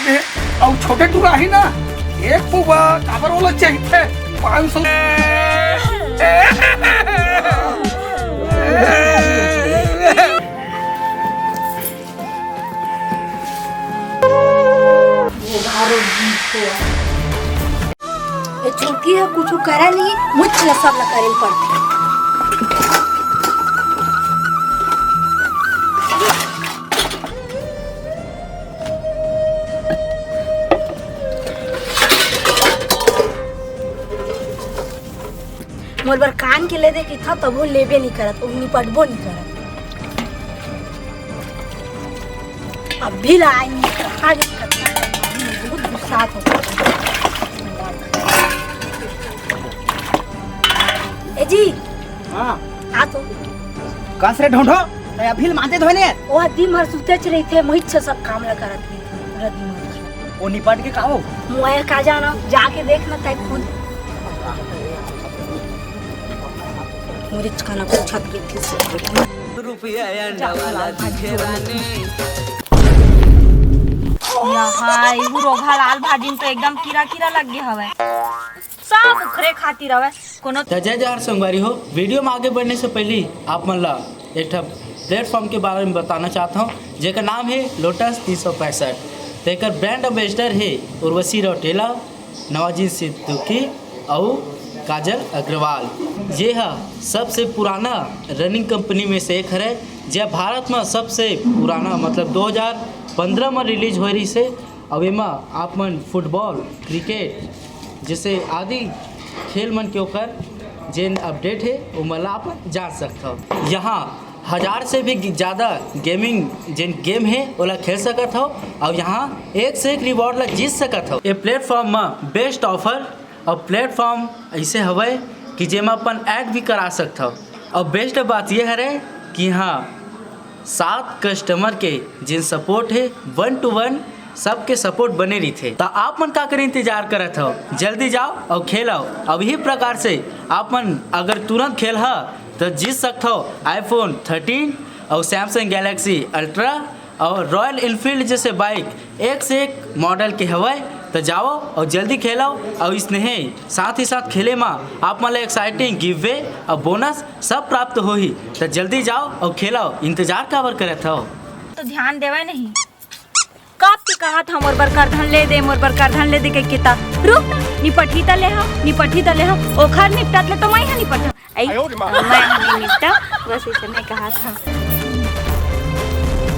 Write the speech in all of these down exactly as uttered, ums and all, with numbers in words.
ए, अउ छोटे टुरा ही ना, एक पुआ काबर ओला चाहिए? पाँच सौ। ए छुरकी ह कुछु करा नहीं, मुझ ल सब ल करे ल पड़थे। मोर बर कान के ले दे किथा, तभो लेबे नहीं करत, ओ निपटबो नहीं करत। अभी ला आई नहीं, कहाँ गई, कतना time, बहुत गुस्सा होता है। ए जी, हाँ। आ तो। कस रे ढोंढो, तैं अभी ल मांजे धोए ने? ओ दिन भर सुतेच रहिथे, मुइच सब काम ला करत रहिथे, पूरा दिन भर। ओ निपट के का हो? मोया का जाना, जाके देख ना तैं खुद। मुझे खाना पूछत रहिथे। रुपया अंडा वाला दिखे रानी। यहाँ, इहू रोघा लाल भाजी में तो एकदम कीरा कीरा लग गया हवे। सब उखरे खातिर हवे। कोनो त जय जोहार संगवारी हो, वीडियो में आगे बढ़ने से पहले आप मन ला एक ठा प्लेटफॉर्म के बारे में बताना चाहता हूँ, जेकर नाम है लोटस तीन सौ पैंसठ। तेकर ब्रांड एम्बेसडर है उर्वशी रौटेला, नवाजुद्दीन सिद्दीकी अउ काजल अग्रवाल। ये ह सबसे पुराना रनिंग कंपनी में से एक हरे, जे भारत में सबसे पुराना, मतलब दो हज़ार पंद्रह में रिलीज होए रहिस हे। अउ एमा आप मन फुटबॉल, क्रिकेट जैसे आदि खेल मन के ओकर जेन अपडेट हे, ओमन ला आप जान सकथव। यहाँ हजार से भी ज़्यादा गेमिंग जेन गेम हे, ओला खेल सकत हव। अउ यहाँ एक से एक रिवॉर्ड ला जीत सकत हव। ये प्लेटफॉर्म म बेस्ट ऑफर अउ प्लेटफॉर्म ऐसे हवय कि जेमा अपन ऐड भी करा सकत हव। अउ बेस्ट बात ये हरे कि हाँ, सात कस्टमर के जेन सपोर्ट हे, वन टू वन सबके सपोर्ट बने रहिथे। त आप मन का करे इंतजार करत हव? जल्दी जाओ अउ खेलव। अब यही प्रकार से आप मन अगर तुरंत खेलहा त जीत सकथव iPhone thirteen अउ Samsung Galaxy Ultra अउ Royal Enfield जैसे बाइक। एक से एक मॉडल के हवय। त जाओ अउ जल्दी खेलव। अउ इसने साथ ही साथ खेले मा आप मन ला एक्साइटिंग गिव वे अउ बोनस सब प्राप्त होही। त जल्दी जाओ अउ खेलव, इंतजार काबर करत हव? तो ध्यान देवे नहीं। कब के कहा था मोर बर करधन ले दे, मोर बर करधन ले दे के किता। रुक ना, निपटही त ले हा, निपटही त ले हा। ओखर निपटत ले तो मैं हा निपटा। आई, आयो रे माँ। मैं हा नहीं निपटा, बस इतने कहा था।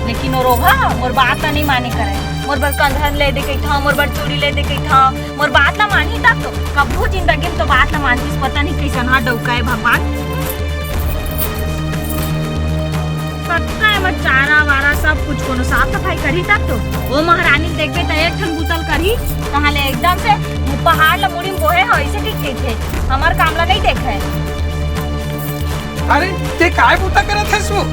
लेकिन ओ रोहा मोर बात ला नहीं माने करे। मोर बर करधन ले दे कही था, मोर बर चूड़ी ले दे कही था, मोर बात ला मानही तब तो। कभू जिंदगी में तो बात ला मानतीस, पता नहीं कैसन हा डौका है भगवान। कतका एमा चारा वारा सब कुछ कोनो साफ सफाई करही तब तो। ओ महारानी ल देखबे त एक ठन बुतल करही, तहाँ ले एकदम से पहाड़ ल मुड़ी म बोहे ह, अइसे कहिथे। हमर काम ल नइ देखय। अरे, ते काय बुता करत हस वो?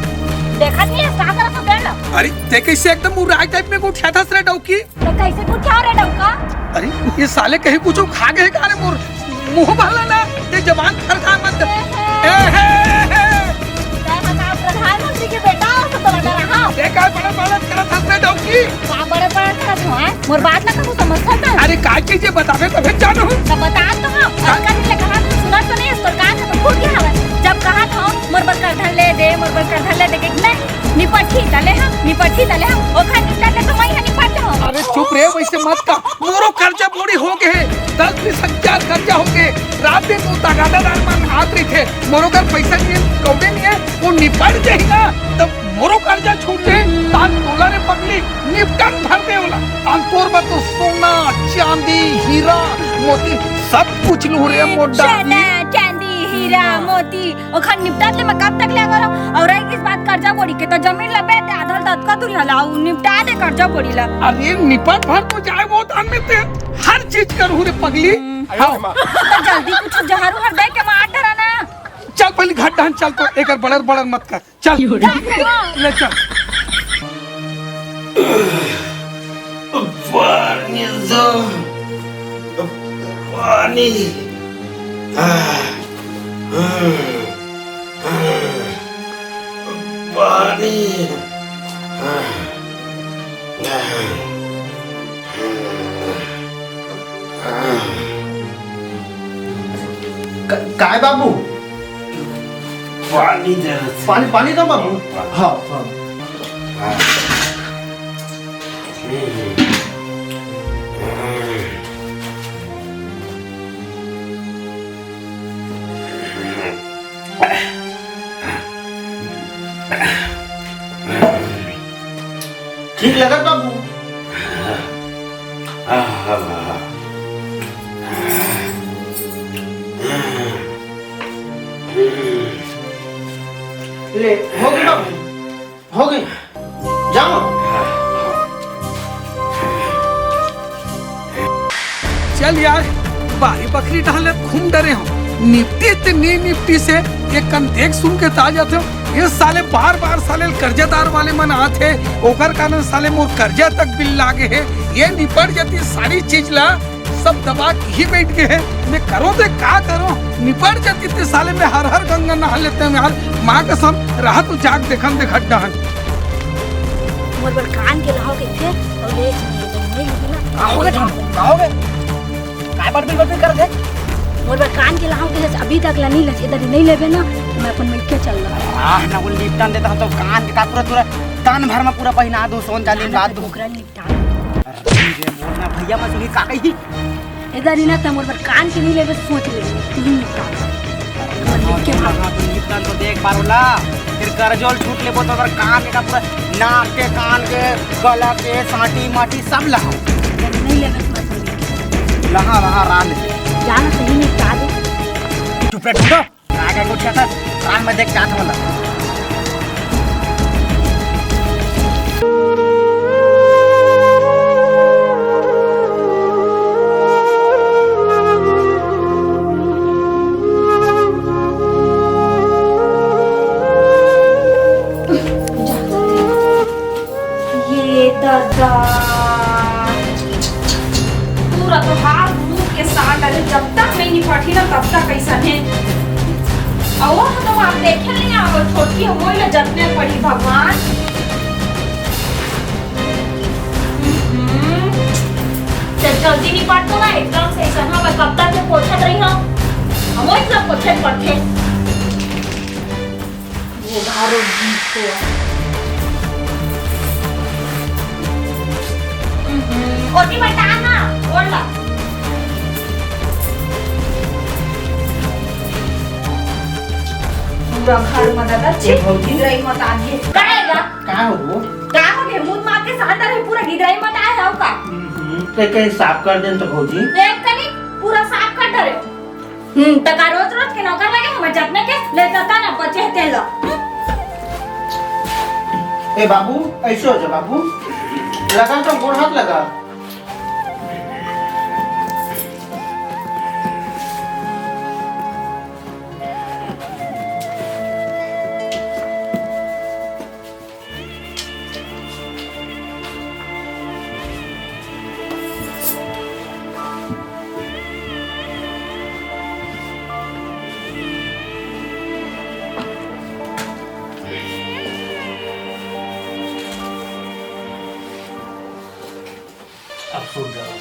देखत नइ हस, का करत हस तेन ल? अरे, ते कइसे एकदम उराय टाइप में गोठियात हस रे डौकी? त कइसे पूछा रे डौका? अरे, ये साले कहीं कुछ खा गए का रे मोर मुंह वाला ना, ये जबान खरखा मत। ए, हे, हे, हे। तै ह का प्रधानमंत्री के बेटा हो तो तोला डरा हा? ये काय बड़ा बालक करत हस रे डौकी? का बड़े बड़ा करत हो, हैं? मोर बात ला कभू समझथस त? अरे, का चीज ये बताबे तभे जानहूं। त बता तो हम। हाँ? अतका दिन ले कहा तो सुनत तो नहीं हस, तोर कान ह तो फूट गया हवय। जब कहा था, मोर बर करधन ले दे, मोर बर करधन ले दे, के नहीं। निपटही तले हम, निपटही तले हम, ओखर निपटा ले तो मैं ह निपट हो। अरे चुप रे, वैसे मत कह। मोरो कर्जा बोड़ी हो गए, दस बीस हजार कर्जा हो गए। रात दिन तो तगादादार मन हाथ रखे, मोरो कर पैसा नहीं है, कौड़े नहीं है, वो निपट जाही ना, तब मोरो कर्जा छूट जाए, तान तोला रे पगली, निपटन भर दे ओला। तान तोर बर तो सोना, चांदी, हीरा, मोती सब कुछ लूहूं रे मोर डार्लिंग। सोना, चांदी, हीरा, हाँ। मोती, ओखर निपटात ले मैं कब तक ले अगर अउ रही किस बात कर्जा बोड़ी के, त जमीन ल बेच दे, आधा ल त अतका दूरी हला, अउ निपटा दे कर्जा बोड़ी ला। अरे निपट भर तो जाए वो दान में ते हर चीज करहूं रे पगली। हम्म। हाँ। त जल्दी कुछ जहर उहर दे के मार डरा ना। चल पहले घर डहन चल तो एकर बड़र बड़र मत कर। चल। ले चल। पानी दो, पानी। पानी। काय बाबू? पानी दे रहे थे। पानी, पानी दो बाबू। हाँ, हाँ। ठीक लगत बाबू? ले, हो गई बाबू, हो गई, जाओ। चल यार, बारी बखरी डाले घूम डरे हो, निपटी ते नी निपटी से, ये कन देख सुन के ता जाते हो। ये साले बार बार साले कर्जादार वाले मन आथे, ओकर कारण साले मोर कर्जा तक बिल लागे हे। ये निपट जाती सारी चीज ला, सब दबा के ही बैठ गए हैं। मैं करो ते का करो, निपट जाती ते साले मैं हर हर गंगा नहा लेते हैं यार। माँ कसम, रहा तू जाग देखन दे घटना हन। मोर बर कान के लहाव कहिथे, अउ ले चल, नहीं लेबे ना। का होगे तुम? का होगे? काय बड़बिल बड़बिल कर दे? मोर बर कान के लहाव कहिथे, अभी तक ला नहीं लच, इधर नहीं लेबे ना, मैं अपन मइके चल रहा। आह, ना वो लिपटन देता तो कान के का पूरा, पूरा तन भर में पूरा पहिना दो, सोन जाली ना, बात दो। ओकरा निपटा। अरे रे, मोर ना भैया, मैं सुनी का कही? ए दरी ना, त मोर बर कान के नहीं लेबे, सोच ले, तू ही निपटा। अरे, हाँ, तो निपटा तो देख पारो ला, फिर करजोल छूट लेबो तो ओकर कान के पूरा नाक के, कान के, गला के, सांटी माटी सब लहा। नहीं लेबे, सोच ले। लहा, लहा, रान। जाना सही निपटा दे। चुप रह, ढूंढो। आगे कुछ था, रान में देख क्या था वाला। ये दादा, पूरा तोहार मुंह के साथ, अरे जब तक नहीं निपटही ना तब तक ऐसा है। और तो आप देखे नहीं आओ, छोटी हो, मोई ले जतने पड़ी भगवान। हम्म। चल जल्दी निपट तो ना, एकदम से ऐसा ना, मैं कब तक के पोछत रही हूँ, हम वही सब पोछे पड़ते। वो धारो गीत को। हम्म, ओती बता ना, बोल ला। पूरा घर में दादा ए भौजी। चिप रही मत आगे। करेगा? का हो? का हो गए? मुंह मार के साथ रहे, पूरा गिदराई मत आया हो का? हम्म, ते कहीं साफ कर देन तो भौजी। एक कनी पूरा साफ कर डरे। हम्म, त का रोज रोज के नौकर लगे हमर जतने के ले जता ना बचे हे तेल। ए बाबू, ऐसे हो जा बाबू, लगा तो गोड़ हाथ लगा। अब सो जाओ।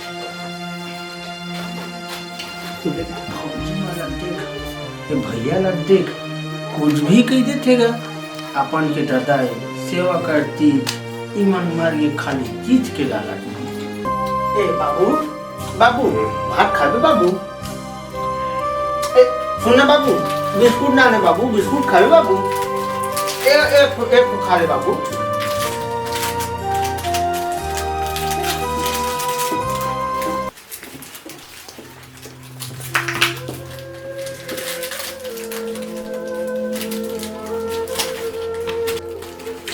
तू देख, भौजी वाला देख, ये भैया ला देख, कुछ भी कह देथे गा, अपन के ददा ए, सेवा करती, इमन मर के खाली चीज के लालच में। ए बाबू, बाबू, भात खाबे बाबू? ए, सुन ना बाबू, बिस्कुट ना ने बाबू, बिस्कुट खाबे बाबू? ए, एक ठो, एक ठो खा ले बाबू।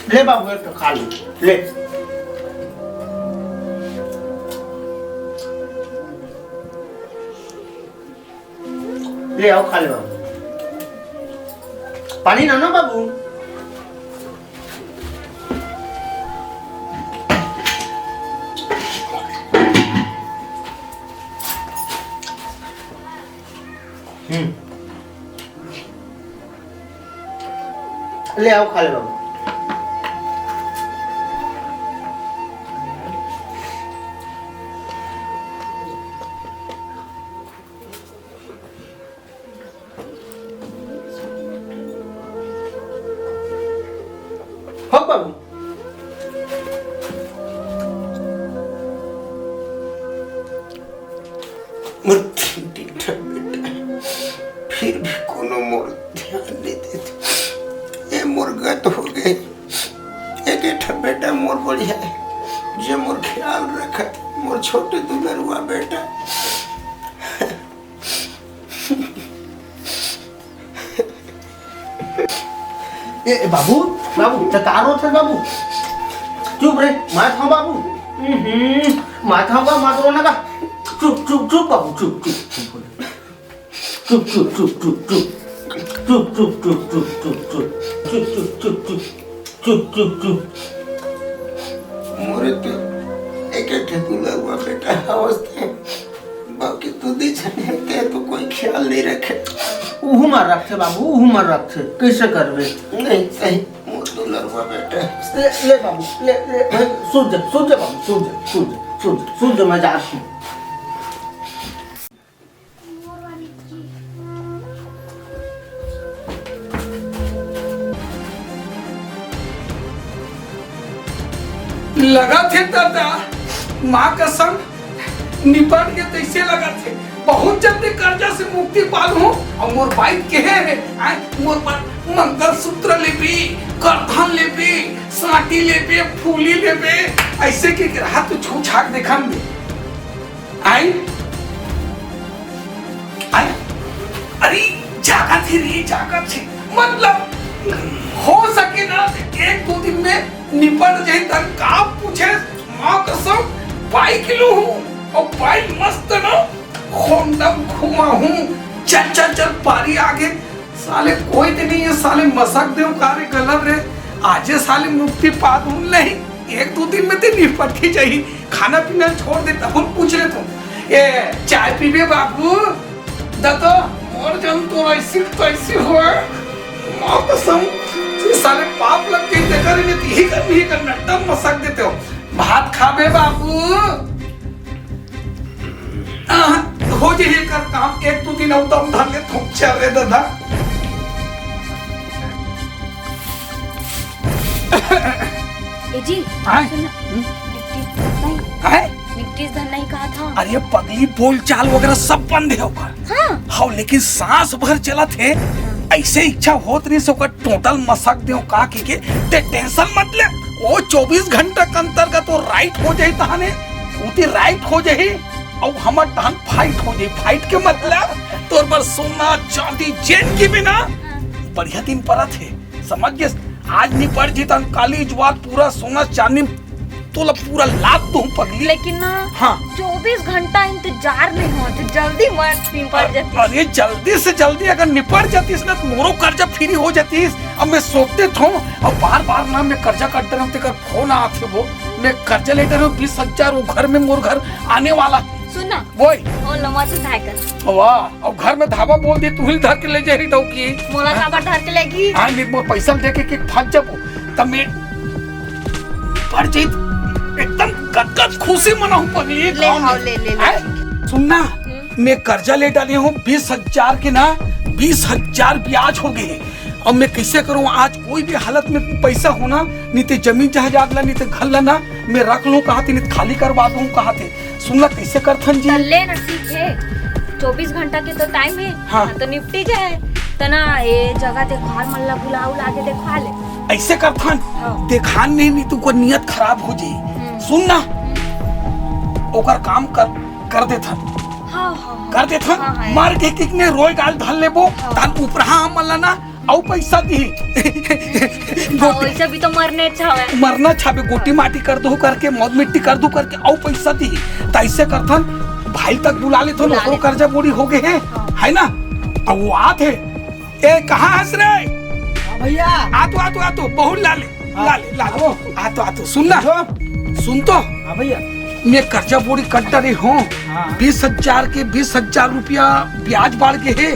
ले बाबू, एक ठो खा ले, ले। ले आओ, खा ले बाबू। पानी ना ना बाबू। हम्म। ले आओ, खा ले बाबू। बाबू। मोर तीन, तीन ठन बेटा हे, फिर भी कोनो मोर ध्यान नइ देत। ए मोर गत हो गे। एक, एक ठन बेटा मोर बढ़िया हे, जे मोर ख्याल रखत, मोर छोटे दुलरुआ बेटा। ए, ए, बाबू, बाबू, त का रोत हस बाबू? चुप रे, मत हव बाबू। हम्म, मत हव का, मत रोना का। चुप, चुप, चुप बाबू, चुप, चुप, चुप। चुप, चुप, चुप, चुप, चुप। चुप, चुप, चुप, चुप, चुप, चुप। चुप, चुप, चुप, चुप। चुप, चुप, चुप। मोरे तो एक, एक ठे दुलरुआ बेटा हवस ते, बाकी दू दी झन हे ते तो कोई ख्याल नइ रखे। उहू मन रखथे बाबू, उहू मन रखथे, कइसे करबे? नहीं, सही, मोर दुलरुआ बेटा। ले, ले बाबू, ले, ले, भाई, सूत जा, सूत जा बाबू, सूत जा, सूत जा, सूत जा, सूत जा, मैं जात हूँ। लगत हे दादा, माँ कसम, निपट के तइसे लगत हे, बहुत जल्दी कर्जा से मुक्ति पा लूँ। अउ मोर बाई कहे हे, आय, मोर बर मंगलसूत्र लेबे, करधन लेबे, साटी लेबे, फूली लेबे, अइसे के रहा तो छू छाक देखन दे। आई, आई, अरे, जागत हे रे, जागत हे। मतलब, हो सके ना, एक दो दिन में निपट जाही, तन का पूछे, माँ कसम, बाइक लू हूँ, अउ बाइक मस्त ना, होंडा घुमा हूँ, चल, चल, चल, पारी आगे, साले कोई तो नहीं है, साले मसक देव का रे गलत रे, आजे साले मुक्ति पा दूँ नहीं, एक दो दिन में तो निपट ही जाही। खाना पीना छोड़ दे, तब हम पूछ ले तू। ए, चाय पीबे बाबू? दतो, मोर जन तो ऐसी तैसी हो। माँ कसम, ये साले पाप लग गई, देखा रे, नहीं तो यही कर, यही कर, नड्डा मसक देते हो। भात खाबे बाबू? आह, हो जे ये कर काम, एक दो दिन अउ दम धर ले, थोक चल रे दादा। ए जी, आय? सुन ना, हम्म? निपटीज धन नहीं। आय? निपटीज धन नहीं कहा था। अरे पगली, बोलचाल वगैरह सब बंद है ओकर। हाँ। हाँ, लेकिन सांस भर चलत हे। हाँ। ऐसे इच्छा होत रही से ओकर टोटल मसक देव का की के, ते टेंशन मत ले। वो चौबीस घंटा के अंतर्गत वो राइट हो जाई तहाने, उती राइट हो जाई, अउ हमर तहन फाइट हो जाई। फाइट के मतलब तोर बर सोना, चांदी, जेन की भी ना, हाँ। बढ़िया दिन परत हे। समझ गेस? आज निपट जीतन, काली जुआत पूरा सोना चांदी तोला पूरा लाद दूं पगली। लेकिन ना, हाँ। चौबीस घंटा इंतजार नहीं होत, जल्दी मत निपट अ-, जाती। अरे जल्दी से जल्दी अगर निपट जातीस ना तो मोरो कर्जा फ्री हो जातीस। अब मैं सोचते थो, अब बार बार ना मैं कर्जा काट रहा हूँ, तेकर फोन आते वो, मैं कर्जा लेटे रहे हूँ बीस हजार, वो घर में मोर घर आने वाला। सुन ना, बोल। ओ लमवा से धाय कर। वाह, अब घर में धावा बोल दी, तू ही धर के ले जाही डौकी। मोला हाँ? धावा धर के लेगी। हाँ, नहीं, मोर पैसा दे के, के फंस जाबो। तब मैं पड़ जाई, एकदम गदगद खुशी मनाहूँ पगली, ले, गाँव हाँ, में। ले, ले, ले। हैं? सुन ना, हम्म। मैं कर्जा ले डाले हूँ बीस हजार के ना, बीस हजार ब्याज हो गए। अब मैं कैसे करूँ, आज कोई भी हालत में पैसा होना, नहीं तो जमीन जायदाद ला, नहीं तो घर ला ना, मैं रख लूँ कहा थे, नहीं तो खाली करवा दूँ कहा थे। सुन ला, कैसे करथन जी? त ले ना, ठीक है, चौबीस घंटा के तो टाइम है। हाँ। हाँ, तो निपटी जाए। त ना, ये जगह देखभाल मन ला बुला उला के देखवा ले। ऐसे करथन, हाँ। देखान नहीं, नहीं तो ओकर नियत खराब हो जाई। हम्म। सुन ना, हम्म। ओकर काम कर, कर देथन। हाँ, हाँ, हाँ। कर देथन, हाँ, हाँ, मार के किक ने रोय गाल धर लेबो, हाँ। तान उपरहा मन ला ना, अउ पैसा दी। हाँ, गोटी वैसे भी तो मरने अच्छा हवे। मरना छाबे, गोटी माटी कर दो करके, मौत मिट्टी कर दो करके, अउ पैसा दी। त ऐसे करथन, भाई तक बुला लेथन, बुला ओकरो लेथन। कर्जा बोड़ी हो गए है, हाँ। है ना? अब वो आत है, ए, कहाँ हस रे? हाँ भैया। आ तो, आ तो, आ तो, बहुत लाले, हाँ। लाले, लाले। आओ। आ तो, आ तो, सुन ना। जो। सुन तो। हाँ भैया। मैं कर्जा बोड़ी कट डरे हूँ। हाँ। बीस हजार के बीस हजार रुपया ब्याज बाढ़ के है।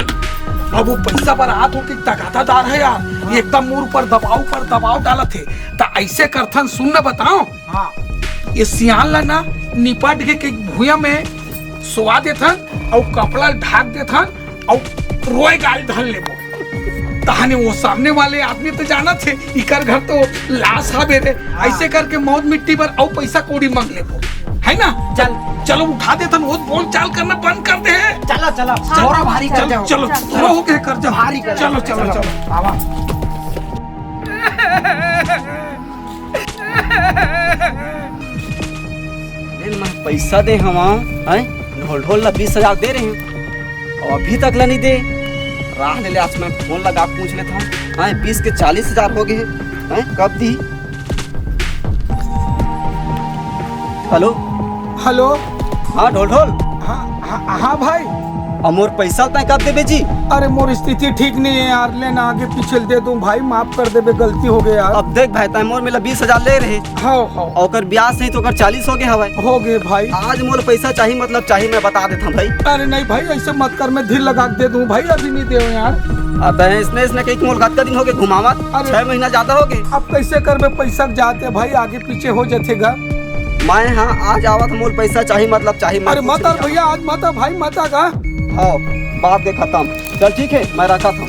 अब वो पैसा बर हाथ होके तगादादार है यार। हाँ। ये एकदम मोर ऊपर दबाव पर दबाव डालत है। त ऐसे करथन, सुन ना बताओ। हाँ। ये सियान ला ना निपट के, के भुइया में सोवा देथन अउ कपड़ा ढाक देथन अउ रोय गाल धर लेबो। तहाने वो सामने वाले आदमी तो जानत हे, इकर घर तो लाश हावे रे। हाँ। ऐसे करके मौत मिट्टी बर अउ पैसा कौड़ी मांग लेबो, है ना? चल। चलो उठा देथन, वो बोल चाल करना बंद कर दे। चलो, चलो, हाँ। थोड़ा भारी कर चल, जाओ। चलो, चलो। थोड़ा हो गया कर जाओ। भारी कर चलो, जाओ। चलो, चलो, चलो। चलो। आवा। अरे, मैं पैसा दे हवा, हैं? ढोल ढोल ला बीस हजार दे रहे हैं, और अभी तक ला नहीं दे। राह ले ले, आज मैं फोन लगा के पूछ लेता हूँ। हाँ, बीस के चालीस हजार हो गए हैं, कब दी? हेलो। हेलो। हाँ, ढोल ढोल। हाँ, हाँ, हाँ भाई। अब मोर पैसा तय कब देबे जी? अरे, मोर स्थिति ठीक नहीं है यार, लेना आगे पीछे दे दूं भाई, माफ कर देबे, गलती हो गई यार। अब देख भाई, तय मोर मेला बीस हजार ले रहे। हाँ, हाँ। ओकर ब्याज नहीं तो ओकर चालीस हो गए हवाई। हो गए भाई। आज मोर पैसा चाहिए, मतलब चाहिए, मैं बता देता हूँ भाई। अरे नहीं भाई, ऐसे मत कर, मैं धीर लगा के दे दूं भाई, अभी नहीं दे यार। अब तय इसने, इसने कहीं मोर कतका दिन हो गए घुमावत? अरे। छह महीना ज्यादा हो गए। अब कैसे करबे, पैसा के जाते भाई, आगे पीछे हो जाते गा। मैं हाँ, आज आवत मोर पैसा चाहिए, मतलब चाहिए, मैं अरे कुछ मत नहीं यार भैया, आज मत आ भाई, मत आ गा। हाँ, बात दे खत्म। चल ठीक है, मैं रखा था।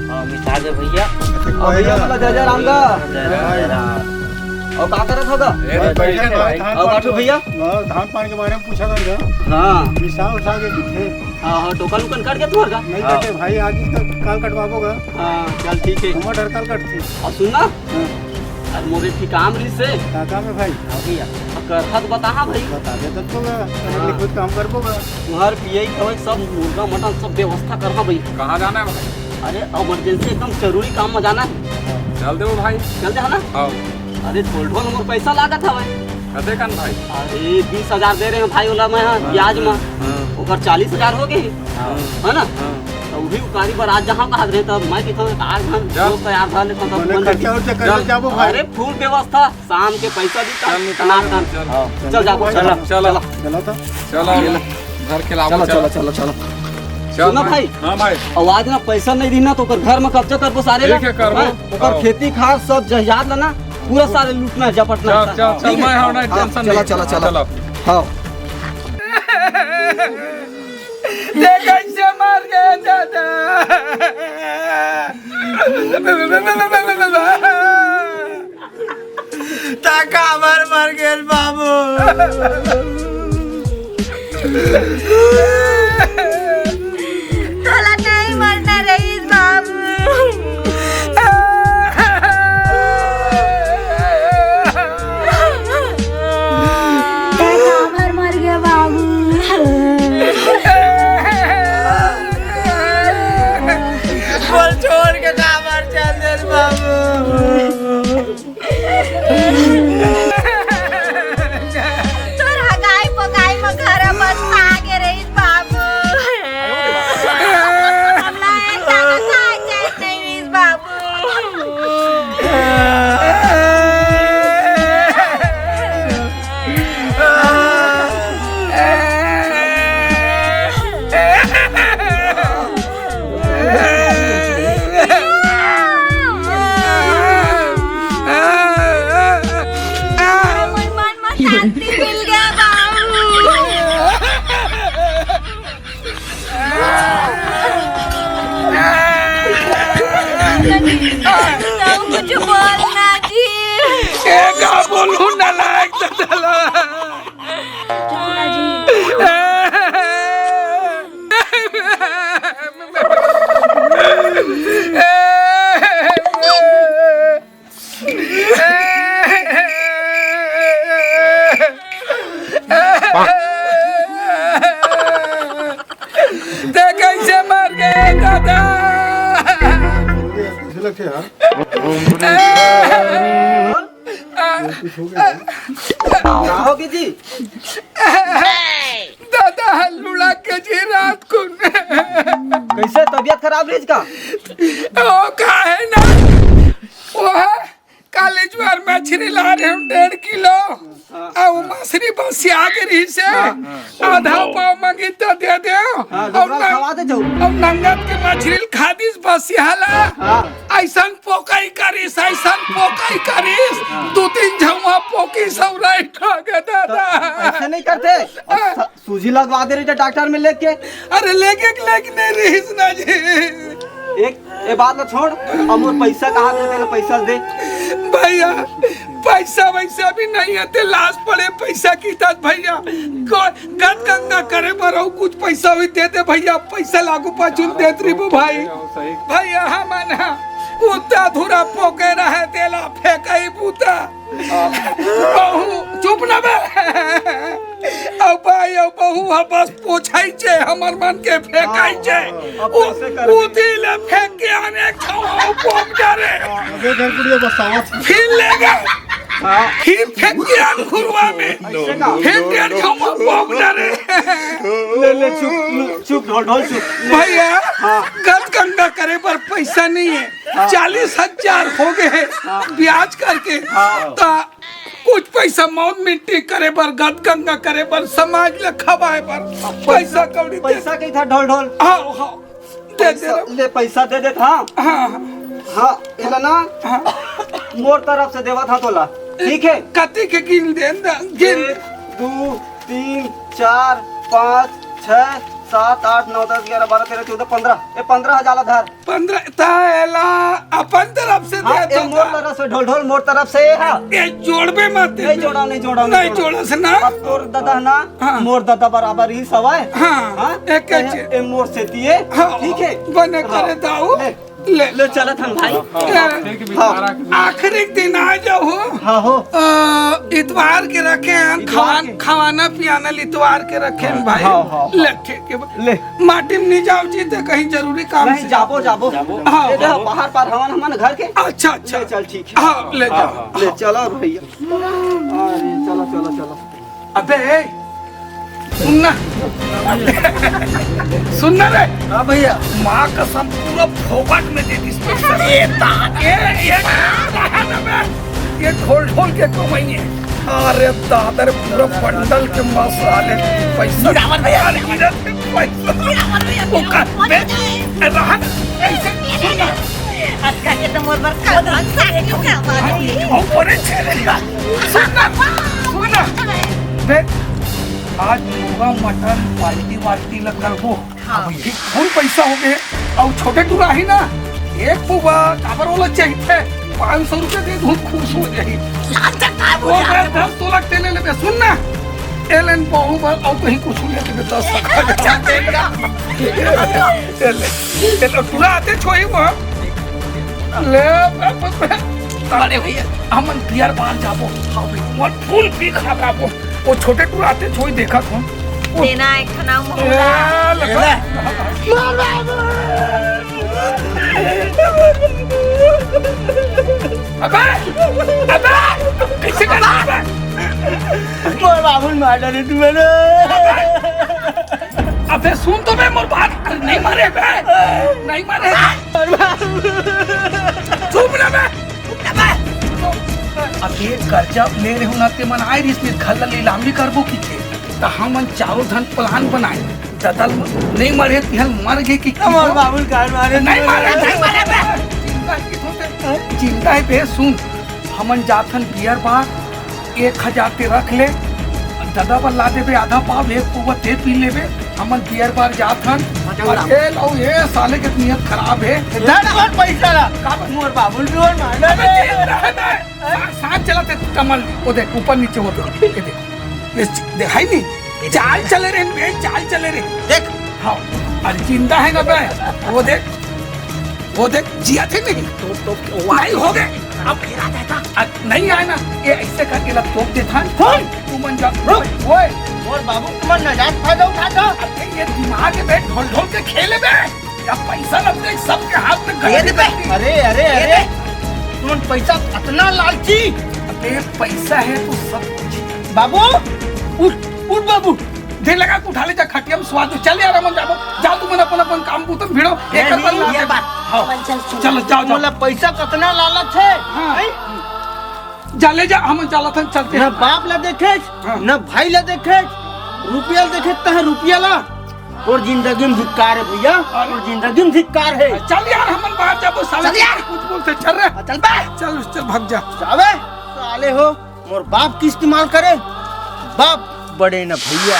हाँ, मिटा दे भैया। और भैया वाला जय जय राम का। जय राम, जय राम। और का करत होगा? ए, बैठे हैं भाई। और बाटू भैया? हाँ, धान पान के बारे में पूछा था। हाँ। मिसाल उठा के दिखे। हाँ, हाँ, टोकन उकन कट गया तुम्हारा? नहीं हाँ। कटे भाई, आज इसका काल कटवाबो का। हाँ, चल ठीक है। हमारा डर काल कटते। और सुन ना, हाँ। अरे मोरे एक काम रहिस हे। का काम है भाई? हाँ भैया। अगर हक बता, हाँ भाई। बता दे तब तो मैं हाँ। कुछ काम कर दूंगा। तुम्हार पियई खवई सब मुर्गा मटन सब व्यवस्था करहा भाई। कहाँ जाना है भाई? अरे इमरजेंसी एकदम जरूरी काम में जाना है। चल देबो भाई। चल दे है ना? हाँ। अरे ढोल ढोल मोर पैसा लागत है भाई। कते कन भाई? अरे बीस हजार दे रहे हैं भाई ओला मैं हाँ, ब्याज में। हाँ। ओकर चालीस हजार हो गए। हाँ। है ना? हाँ। तो वही उकारी बर आज जहाँ कहा रहे तब मैं कितना आज हम चल। दोस्त यार था लेकिन तब बोले बंद खर्चा कर उर्चा कर चल। जाबो भाई। अरे फुल व्यवस्था। शाम के पैसा दी चल, निकाल, टनाटन। चल। हाँ। चल, जाबो, चल, चल। चल। चलो तो। चलो, ये लो। घर के लाओ, चलो, चलो। चलो, चलो, चलो। चल सुना भाई। भाई। हाँ भाई। और आज ना पैसा नहीं दी ना तो ओकर घर में कब्जा करबो सारे ठीक ला। है, करबो। हाँ? ओकर हाँ। खेती खार सब जायदाद ला ना पूरा सारे लूटना है, झपटना चल, है। चल, चल, ठीक है? मैं हूँ ना, हाँ, tension चलो, नहीं। चलो, चलो। चलो। हाँ। ये कैसे मर गया दादा? ता काबर मर गेल बाबू? तोला नहीं मरना रहीस बाबू। ता काबर मर गे बाबू? बोल छोड़ के काबर चल दे बाबू? तोर हगाई पगाई म घर बस आगे रहिस बाबू। हमला एक दाना खाए जाए नहीं रहिस बाबू। मन, मन म शांति मिल गया बाबू। कुछ बोलना जी। ए, का बोलूं, नालायक तो चला। ते कैसे मर गए दादा? कैसे लगते यार? कुछ हो गया? का होगे जी? दादा लुढ़क गे जी रात कुन। कैसे तबीयत खराब रहिस का? ओ का है ना, वो है काली जुआर मछरी ला रहे हम डेढ़ किलो। हाँ। आ, वो मछरी बसिया गे रहिस हे। हाँ। आधा पाव मंगिस त दे दे। हाँ, अउ दूसरा नंग-, खवा दे जाऊ। अउ नंगत के मछरी ल खा दिस बसिया ला। हाँ। अइसन पोकई करिस, अइसन पोकई करिस। हाँ। दू तीन झउहा पोकिस अउ राई खा गे दादा। अइसे नहीं करते। हाँ। स-, सूजी लगवा दे रहिस डॉक्टर में लेके। अरे लेके, लेके नहीं रहिस ना जी। एक, ए बात ला छोड़, अब मोर पैसा कहाँ दे, तेरे पैसा दे। भैया, पैसा वैसा भी नहीं हे, ते लास पड़े पैसा किथस भैया। गत गंगा करे बर अउ कुछ पैसा होही दे दे भैया, पैसा लागू पाछू देत रहिबो भाई। भैया, हमन ह उतना धुरा पोके रहे, तेला फेंकई बुता। बहू, चुप ना बे। अउ भाई, अउ बहू ह बस पोछाइचे, हमर मन के फेंकाइचे। हाँ, हाँ, अब उ-, कैसे कर उती ले फेंक के आने खाओ, पोक डारे। हाँ, अबे घर कुड़िया बसावत। फिर ले गए। हाँ। फिर फेंक के आन खुरवा में। ऐसे का? फेंक के आन खाओ, पोक डारे। ले, ले, चुप, चुप, ढोल, ढोल, चुप। भैया, हाँ। गत गंगा करे बर पैसा नहीं हे। हाँ। चालीस हजार हो गए हे हाँ। ब्याज करके। हाँ। त कुछ पैसा मौन मिट्टी करे बर, गत गंगा करे बर, समाज ल खवाए बर, पैसा कौड़ी दे। पैसा कही था ढोल ढोल। हाँ, हाँ। दे दे पैसा, रे। ले पैसा दे देत हाँ। हाँ, हाँ। हाँ, एला ना, हाँ। मोर तरफ से देवत हाँ तोला, ठीक हे? कति के गिन दे, गिन। एक, दू, तीन, चार, पाँच, छः, सात, आठ, नौ, दस, ग्यारह, बारह, तेरह, चौदह, पन्द्रह। ए, पन्द्रह हजार ला धर। पन्द्रह, त एला अपन तरफ से हाँ, दे ए, तो मोर का? तरफ से, ढोल ढोल मोर तरफ से, ए, हाँ। ए, जोड़बे मत। नहीं जोड़ा, नहीं जोड़ा, नहीं नहीं जोड़ा। जोड़ा से ना। अब तोर ददा ना, हाँ। मोर ददा बराबर ही सवाय। हाँ, हाँ? एक ए, चीज। ए, मोर से दिए, हाँ, ठीक है? बने हाँ। करे दाऊ। ले, ले। ले चलत हन भाई। हाँ, हाँ, हाँ। हाँ। आखिरी दिन आ जाओ हो। हाँ हो। अ, इतवार के रखे हैं, इतवार खवान-, के। खवाना पियाना ल इतवार के रखे हैं भाई। हाँ, हाँ, हाँ। ले, ठीक है। ले। माटी में नहीं जाओ जी, तो कहीं जरूरी काम नहीं, से। जाबो, जाबो। जाबो। हाँ, ये देखो, हाँ। बाहर पर हवन हमन घर के। अच्छा, अच्छा। ले चल, ठीक है। हाँ, ले जाओ। हाँ, हाँ। ले चलो भैया। अरे, चलो, चलो, चलो। अबे, ए, सुन ना। सुन ना रे। हाँ भैया। माँ कसम, पूरा फोकट में दे दिस पैसा। ये ता-, ये, ये, ये ढोल ढोल के कमाई है। अरे दादा रे, पूरा बंडल के मसाले पैसा। गिरावन भैया, अरे गिरावन। गिरत के पैसा। गिरावन भैया, वो का, गिरावन बे, भैया। ए, रहन, ऐसे सुन ना। अतका के तो मोर बर का धन सारे क्यों क्या बात है? ओ, बड़े छेले का। सुन ना, सुन ना। बे, आज मुर्गा मटन पार्टी वार्टी ल करबो। हाँ। अब ये फुल पैसा हो गए। अउ छोटे टुरा ही ना, एक पुआ काबर ओला चाहिए, पाँच सौ रुपया दे दूँ, खुश हो जाही। लाल चट्टा वो बोला। मैं दस तोला तेले लेबे, सुन ना। एलन बहू बर अउ कहीं कुछ ले लेबे, दस तक। अच्छा, तेरा। एले, एले, टुरा आते छोई वो। ले, बस, बस, बस। अरे भैया, हमन बियर बार जाबो। हाँ भैया, मोर फुल पी खा जाबो। वो छोटे टुरा आते छोई देखत हो। वो देना एक ठो नाम ए, मोहल्ला। लगा। अबे, अबे, कैसे कर रहा है? मोर बाबू ल मार डाले तू मन। अबे सुन तो बे मोर बात, अरे नहीं मारे बे, नहीं मारे। मोर बाबू। चुप ना बे। अबे कर्जा ले रहे हो ना, ते मन आए रिस में घर ला लीलामी करबो की थे, त हमन चारों झन plan बनाए, ददल नहीं मरे तिहल मर गे कि मोर बाबू ल काहे मारे? नहीं मारे, नहीं मारे बे। चिंता की होते, चिंता है बे। सुन, हमन जाथन बियर बार, एक हजार ते रख ले, ददा बर ला देबे आधा पाव, एक पौवा ते पी लेबे, हमन बियर बार जात हन। अच्छा, अउ उड़ा। ए, अउ ए साले के नियत खराब हे। दे ना मोर पैसा ला। का बा? मोर बाबू ल भी और मार अबे दे। तेरे रहना है। सा-, साथ चला ते कमल, वो देख, ऊपर नीचे होत हे। ये देख, ये च-, देखाई नहीं? चाल चले रे, बे, चाल चले रे। देख। हाँ, अरे जिंदा है ना बे? वो देख, वो देख, जिया थे नहीं। तो, तो, नहीं हो गए। अब गिरा देता। अ, नहीं आए ना, ये ऐसे करके लग तोप देता है। कौन? तू मन जा। रुक। ओए। मोर बाबू, तुमन नाजायज फायदा उठात हो। अरे, ये दिमाग में ढोल ढोल के खेले बे। या पैसा लगते सबके हाथ में ये गलती दे बे। करती। अरे, अरे, ये अरे। दे। तुमन पैसा अतना लालची। अबे, पैसा है तो सब कुछ है। बाबू, उठ, उठ बाबू। दे लगा के उठा ले जा खटिया में स्वाद। चल यार, हमन जाबो। जाओ तुमन अपन, अपन काम बूता में भिड़ो। एक नहीं, अपन नहीं, ला ये दे। बात। हाँ। चल, चल, चल। चलो, जाओ, जाओ। मोला पैसा कतना लालच है? हाँ। हैं? जा ले जा, हमन चालत हन, चलते ना हैं। बाप ला देखे, हाँ। ना भाई ला देखे, रुपया ला देखे, तह रुपया ला। तोर जिंदगी में धिक्कार है भैया, तोर जिंदगी में धिक्कार है। चल यार, हमन बाहर जाबो, साले चल यार। कुछ बोलते, चल रे। चल बे। चल, चल, भाग जा। जावे साले हो, मोर बाप के इस्तेमाल करे। बाप बड़े न भैया,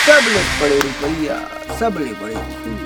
सब ले बड़े रुपया, सब ले बड़े।